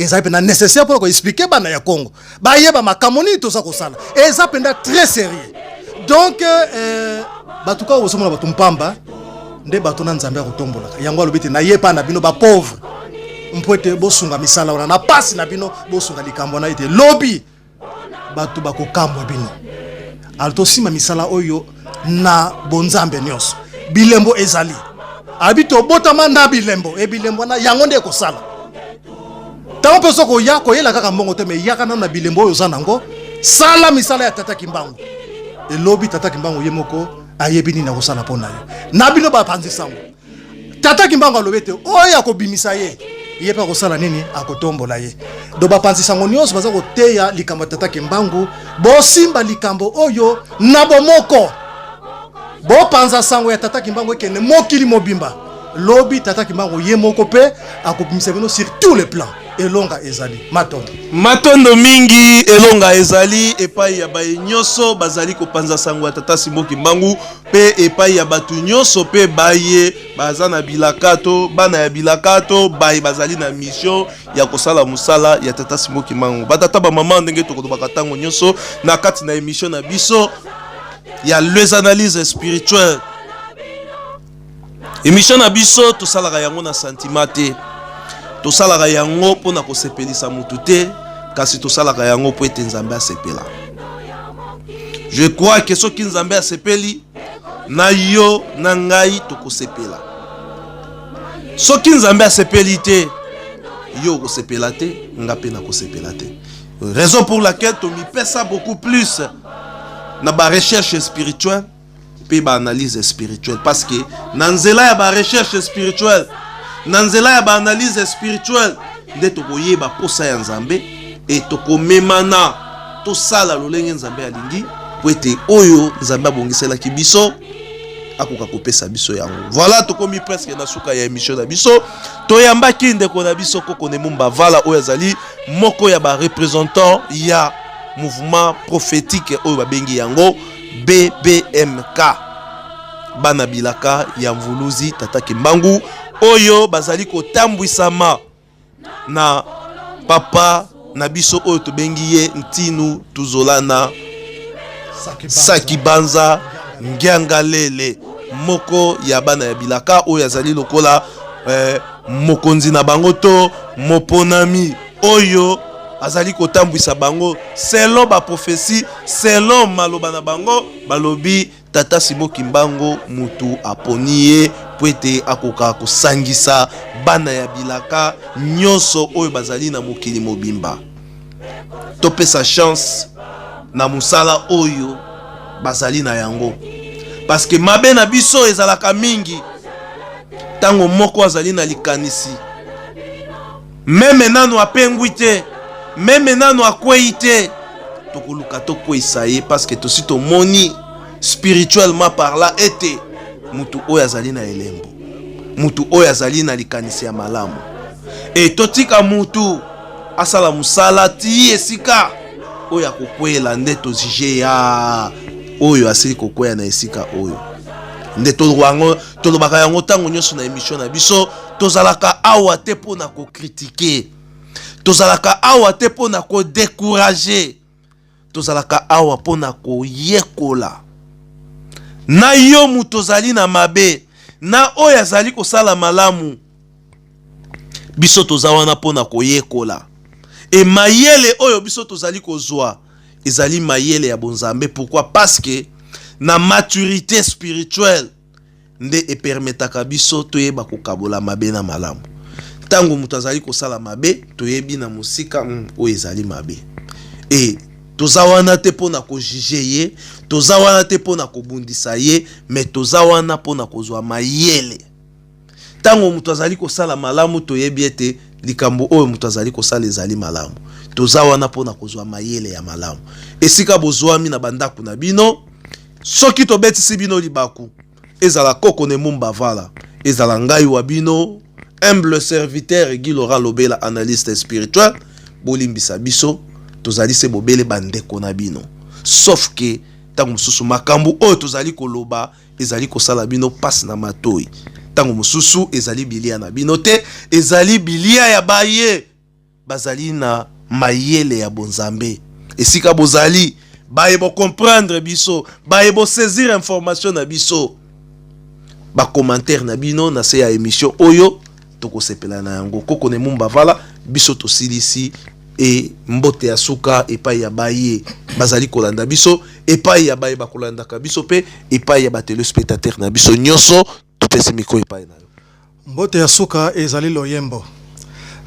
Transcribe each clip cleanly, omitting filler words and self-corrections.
Ezali mpenza nécessaire mpona koexpliquer bana ya Congo bayeba makambo nini toza kosala. Eza mpenza très sérieux. Donc bato kaka bozomona bato mpamba nde bato na Nzambe akotombolaka yango. Alobi te naye epai na bino bapauvre mpo ete bosunga misala wana na pasi na bino, bosunga likambo wana ete lobi bato bakokambwa bino. Alors tosima misala oyo na bonzambe nyonso. Bilembo ezali abi tobotama na bilembo e bilembo wana yango nde ekosala ntango mpe soki oya koyela kaka mbongo te, me yaka nano na bilembo oyo oza nango, sala misala ya Tata Kimbangu. Elobi Tata Kimbangu ye moko ayebi nini akosala mpo na yo na bino bapanzi sango. Tata Kimbangu alobi ete oyo akobimisa ye, ye mpe akosala nini? Akotombola ye. Do bapanzi sango nyonso baza koteya likambo ya Tata Kimbangu, bosimba likambo oyo na bomoko, bopanza sango ya Tata Kimbangu ekende mokili mobimba. Lobi Tata Kimbangu ye moko mpe akobimisa bino sur tous les plans. Elonga ezali. Matondo. Matondo mingi. Elonga ezali epai ya baye nyonso bazali kopanza sango ya Tata Simon Kimbangu, mpe epai ya bato nyonso mpe baye baza na bilaka to bana ya bilaka to baye bazali na mission ya kosala mosala ya Tata Simon Kimbangu. Batata, bamama, ndenge tokolobaka ntango nyonso na kati na émission na biso ya Les Analyses Spirituelles, émission na biso, tosalaka yango na sentiment te, tosalaka yango mpona kosepelisa motu te, kasi tosalaka yango mpo ete Nzambe asepela. Je crois que soki Nzambe asepeli na yo na ngai, tokosepela. Soki Nzambe asepeli te, yo okosepela te, nga mpe nakosepela te. Raison pour laquelle tomipesa beaucoup plus na barecherche spirituelle mpe baanalyse spirituelle, parce que na nzela ya barecherche spirituelle, na nzela ya baanalyse spirituelle nde tokoyeba posa ya Nzambe e tokomemana tosala lolenge Nzambe alingi, po ete oyo Nzambe abongiselaki biso akoka kopesa biso yango. Voilà, tokomi presque na suka ya émission na biso. Toyambaki ndeko na biso Koko Nemumba Vala, oyo azali moko ya bareprésentant ya mouvement prophétique oyo babengi yango BBMK, bana bilaka ya Mvuluzi Tata Kimbangu, oyo bazali kotambwisama na papa na biso oyo tobengi ye Ntinu Tuzolana Sakibanza Ngiangalele, moko ya bana ya bilaka oyo azali lokola mokonzi na bango to moponami oyo azali kotambwisa bango selon baprophétie, selon maloba na bango. Balobi Tata Simon Kimbangu mutu aponi ye po ete akoka kosangisa bana ya bilaka nyonso oyo bazali na mokili mobimba. Topesa chance na mosala oyo bazali na yango, parce que mabe na biso ezalaka mingi ntango moko azali na likanisi, même nano apengwi te, même nano akwei te, tokoluka tokweyisa ye, parce que tosi tomoni spirituellement par là ete mutu oyo azali na elembo, mutu oyo azali na likanisi ya malamu. E totika mutu asala mosala ti esika oyo akokweyela, nde tojuger ya oyo asili kokweya na esika oyo. Nde tolobaka yango ntango nyonso na émission na biso: tozalaka awa te mpo na kocritiquer, tozalaka awa te mpo na kodécourager, tozalaka awa mpo na koyekola na yo moto ozali na mabe na oyo azali kosala malamu. Biso toza wana mpo na koyekola e mayele oyo biso tozali kozwa ezali mayele ya bonzambe. Pourquoi? Parce que na maturité spirituelle nde epermettaka biso toyeba kokabola mabe na malamu. Ntango moto azali kosala mabe, toyebi na mosika oyo ezali mabe. E toza wana te mpo na kojuger ye, toza wana te mpo na kobundisa ye, me toza wana mpo na kozwa mayele. Ntango moto azali kosala malamu, toyebi ete likambo oyo moto azali kosala ezali malamu. Toza wana mpo na kozwa mayele ya malamu. Esika bozwami na bandako na bino, soki tobetisi bino libaku, ezala Koko Nemumba Vala, ezala ngai wa bino humble serviteur Guy Laurent Lobela, analyste spirituel, bolimbisa biso, tozali se bobele bandeko na bino. Sauf que ntango mosusu makambo oyo tozali koloba ezali kosala bino mpasi na matoi, ntango mosusu ezali bilia na bino te, ezali bilia ya baye. bazali na mayele ya bonzambe. Esika bozali, baye bo comprendre biso, baye bo saisir information na biso, ba commentaire na bino na se ya emission oyo tokosepela na yango. Koko ne Mumba Vala, biso tosilisi e mbote ya suka epai ya baye bazali kolanda biso, epai ya baye bakolandaka biso pe epai ya ba telespectateurs na biso nyonso. Topesi micro epai na yo. Mbote ya suka ezali loyembo.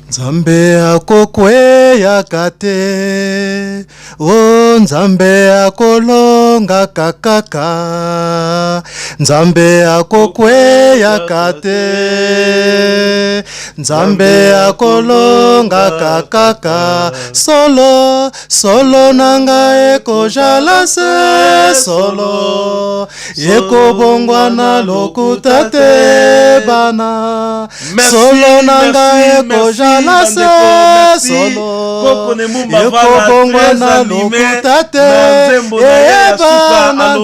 Nzambe akokweyaka te, o Nzambe akolongaka kaka. Nzambe akokweyaka te, Nzambe akolongaka kaka. Solo, solo na ngai ekojala se solo. Ekobongwana lokuta te bana. Solo na ngai ekojala se solo. Ekobongwana lokuta te eyebana.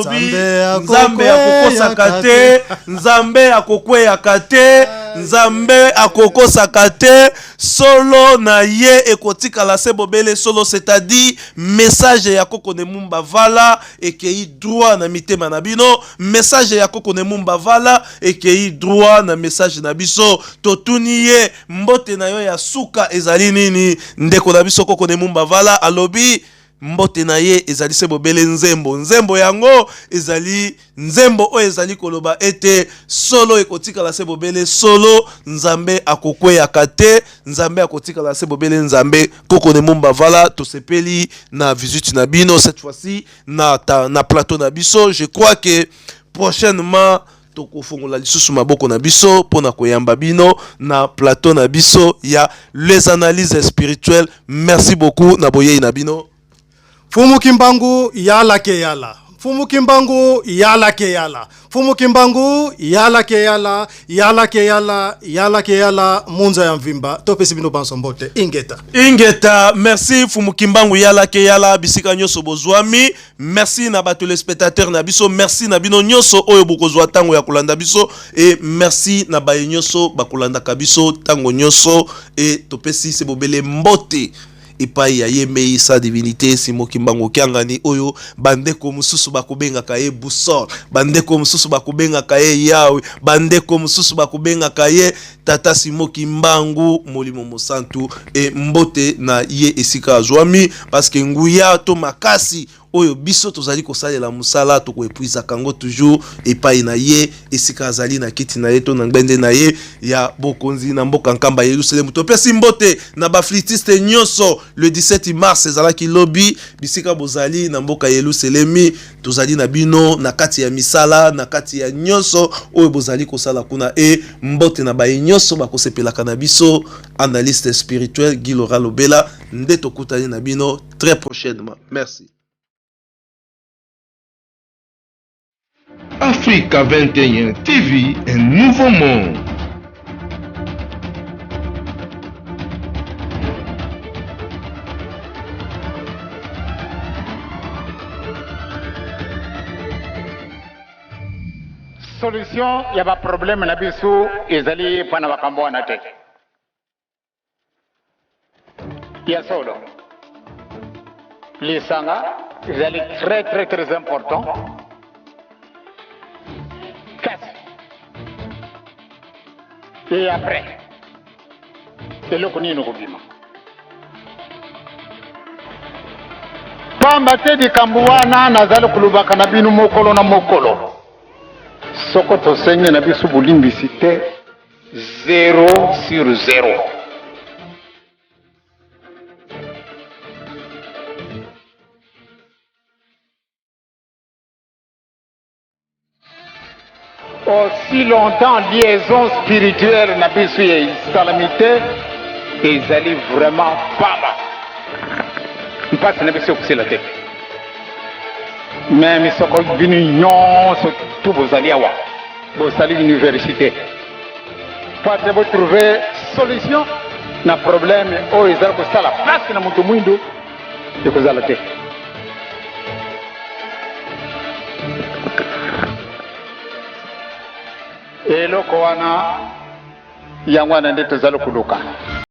Nzambe akokosaka te, Nzambe akokweyaka te, Nzambe akokosaka te. Solo na ye ekotikala se bobele solo, c'est-à-dire message ya Koko ne Mumba Vala ekei droit na mitema na bino. Message ya Koko ne Mumba Vala ekei droit na message na biso. Totuni ye mbote na yo ya suka ezali nini? Ndeko na biso Koko ne Mumba Vala alobi mbote na ye ezali se bobele nzembo. Nzembo yango ezali nzembo oyo ezali koloba ete solo ekotikala se bobele solo, Nzambe akokweyaka te, Nzambe akotikala se bobele Nzambe. Koko ne Mumba Vala, tosepeli na visite na bino cette fois-ci na, ta, na plateau na biso. Je crois que prochainement tokofongola lisusu maboko na biso mpona koyamba bino na plateau na biso ya les analyses spirituelles. Merci beaucoup na boyei na bino. Mfumu Kimbangu yala ke yala. Mfumu Kimbangu yala ke yala. Mfumu Kimbangu yala ke yala, yala ke yala, yala ke yala, munza ya mvimba. Topesi bino banso mbote. Ingeta. Ingeta, merci Mfumu Kimbangu yala ke yala, bisika nyoso bozwami. Merci na ba téléspectateurs na biso, merci na bino nyoso oyo bokozwa tango ya kolanda biso et merci na baye nyoso bakolandaka biso tango nyoso et topesi se bobele mbote epai ya ye mei sa divinité Simo Kimbangu Kiangani oyo bandeko mosusu bakobengaka ye Boussole, bandeko mosusu bakobengaka ye Yawe, bandeko mosusu bakobengaka ye Tata Simo Kimbangu Molimo Mosantu. E mbote na ye esika azwami, parce que nguya to makasi oyo biso tozali kosalela mosala tokoepuisaka yango toujours epai na ye esika azali na kiti na ye to na ngbende na ye ya bokonzi na mboka Nkamba Yerusalemu. Topesi mbote na baflitiste nyonso. Le 17 mars ezalaki lobi, bisika bozali na mboka Yerusalemi, tozali na bino na kati ya misala, na kati ya nyonso oyo bozali kosala kuna. E mbote na baye nyonso bakosepelaka na biso. Analyste spirituel Guy Laura Lobela nde tokutani na bino très prochainement. Merci. Africa 21 TV, un nouveau monde. Solution ya ba problème na biso ezali mpo na makambo wana te. Ya solo, lisanga ezali très très très important, kasi et après eloko nini okobima? Pamba te likambo wana nazali kolobaka na bino mokolo na mokolo, soko tosengi na biso bolimbisi te, 0 sur 0. Aussi longtemps liaison spirituelle na biso ya esalami te, ezali vraiment pamba, mpasi na biso ekosila te. Meme soko bino nyonso tu bozali awa, bosali université po ate botrouve solution na problème oyo ezali kosala place na moto mwindu, ekozala te. Eloko wana yango wana nde tozali koluka.